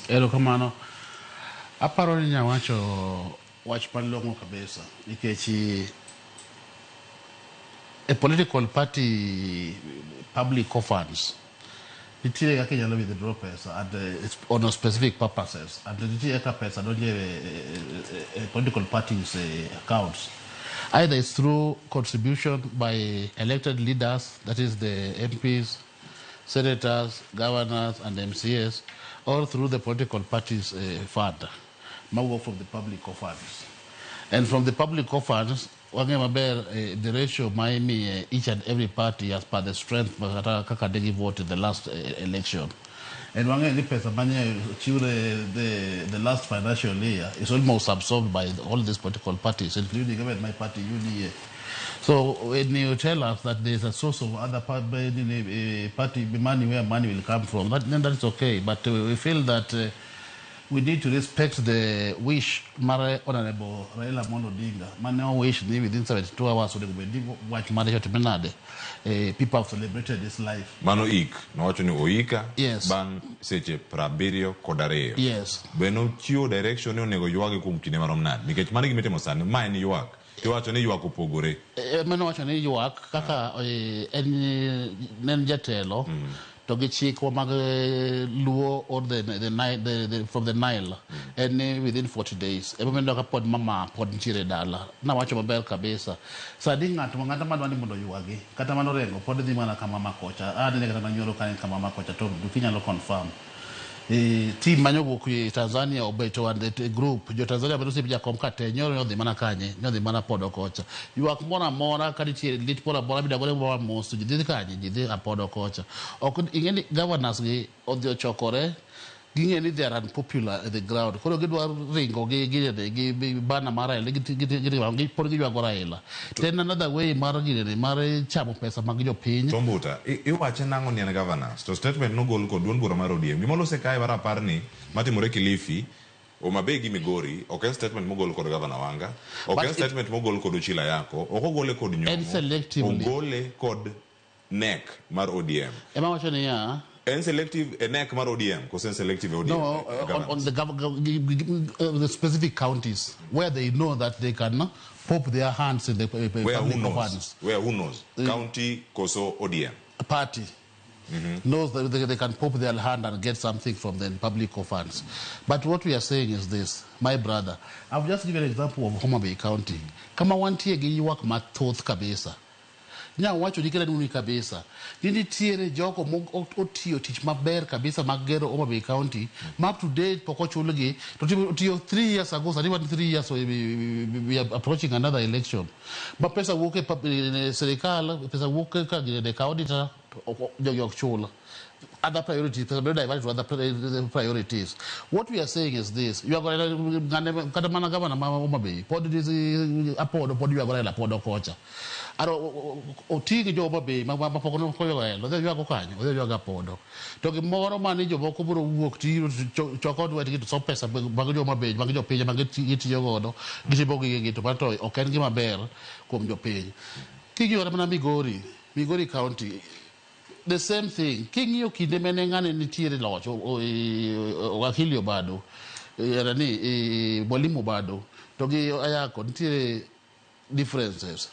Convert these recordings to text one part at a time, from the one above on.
Erokamano. Aparo ni nyawacho wach malong'o kabisa nikech a political party public funds nitie kaka inyalo withdraw pesa and it's on a specific purposes and nitie kaka pesa donjo e political parties accounts, either it's through contribution by elected leaders, that is the MPs, senators, governors and MCAs, or through the political parties fund mawuok from the public funds. And from the public funds, wang'e maber the ratio ma imiye each and every party as per the strength kata kaka ne givote in the last election. And wang'e ni pesa manye chiwre the last financial year is almost absorbed by all these political parties, including even my party, UDA. So when you tell us that there's a source of other party money, where money will come from, then that's okay. But we feel that we need to respect the wish mar Honorable Raila Amolo Odinga mane o wish ni within 72 hours onego bed ni wach mare otime nade, people have celebrated his life. Mano ik nowacho ni oika bang' seche 72. Be nochiwo direction ni onego ywage kuom kinde marom nade? Nikech mano e gima itimo sani, ma en ywak. Tiwacho ni ywak opogore. Mano wacho ni ywak kaka en ne en jatelo to gi chikwa mag Luo or the from the Nile en ni within 40 days. Emomiyo ineno ka pod mama pod nitiere dala. Nawacho maber kabisa. Sani ng'ato ang'ata madwa ni mondo oywagi kata mano Orengo pod dhi mana kama kocha. Anene kata manyoro ka en kama kocha to kinyalo confirm. Team manyowuok Tanzania obeto and the group jo Tanzania bedo osiep jakom ka te nyoro nodhi mana kanye, nodhi mana Apodo kocha. Ywak moro amora ka nitie lit moro amora midwa gone mos to ji dhi kanye, ji dhi Apodo kocha. Ok ing'e ni governors gi odhi ochokore, ging'e ni they are unpopular at the ground, koro gidwa ringo gi gi bana mar Raila gi pod giywago Raila. To en another way mar ginene mar chamo pesa mag jopiny. To Mbuta, iwache nang'o ni en governors? To statement nogol kod duond bura mar ODM. Gima olose kae mar apar ni matimore Kilifi, Homa Bay gi Migori, ok en statement mogol kod Governor Wanga, ok en statement mogol kod Ochila Ayacko, ok ogole kod En Nyong'o, selectively. Ogole kod NEC mar ODM. Ema wacho niya, En selective e NEC mar ODM, koso en selective e ODM? No, governors? On the specific counties where they know that they can pop their hands in the Where who public knows? funds. Where who knows? County koso ODM? Party knows that they can pop their hand and get something from the public funds. But what we are saying is this, my brother, I've just given an example of Homa Bay County. Kama wantie gi ywak mathoth kabisa. Nya wacho ni kila nuni kabisa ni nitiere jogo otiyo tich maber kabisa mag gero Homa Bay County ma up to date pok ochulgi to otiyo 3 years ago. Sani wan 3 years, we are approaching another election ma pesa wuok e sirikal, pesa wuok ka ginene ka auditor to jogi ok chul. Other priorities, pesa bedo diverted to other priorities. What we are saying is this: you are going kata mana gavana ma Homa Bay pod Apodo pod ywago Raila Apodo kocha. Aro oti gi jo Homa Bay ma pok noywago Raila, odhi ywago kanyo, odhi ywago Apodo. To gimoro mani jomoko biro wuok tiro choko lwetgi to so pesa mag jo Homa Bay, mag jopiny ma gitiyo godo, gitimo gigegi, to mano to ok en gima ber kuom jopiny. King'iyo kata mana Migori, Migori County, the same thing. King'iyo kinde mene ng'ane nitiere loch, Wakili Obado, nani, Mwalimu Obado, to gi Ayako nitiere differences.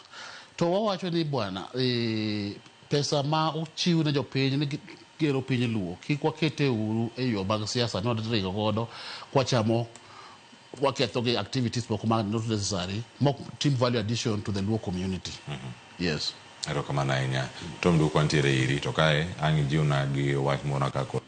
To wawacho ni bwana, pesa ma ochiw ne jopiny ni gero piny Luo, kik wakete uru e yo mag siasa ni wadhi godo kwachamo waketho gi activities moko ma not necessary mok tim value addition to the Luo community. Yes. Erokamano ahinya. Tom Duko wantiere iri to kae ang' ijiwna gi wach moro ka kod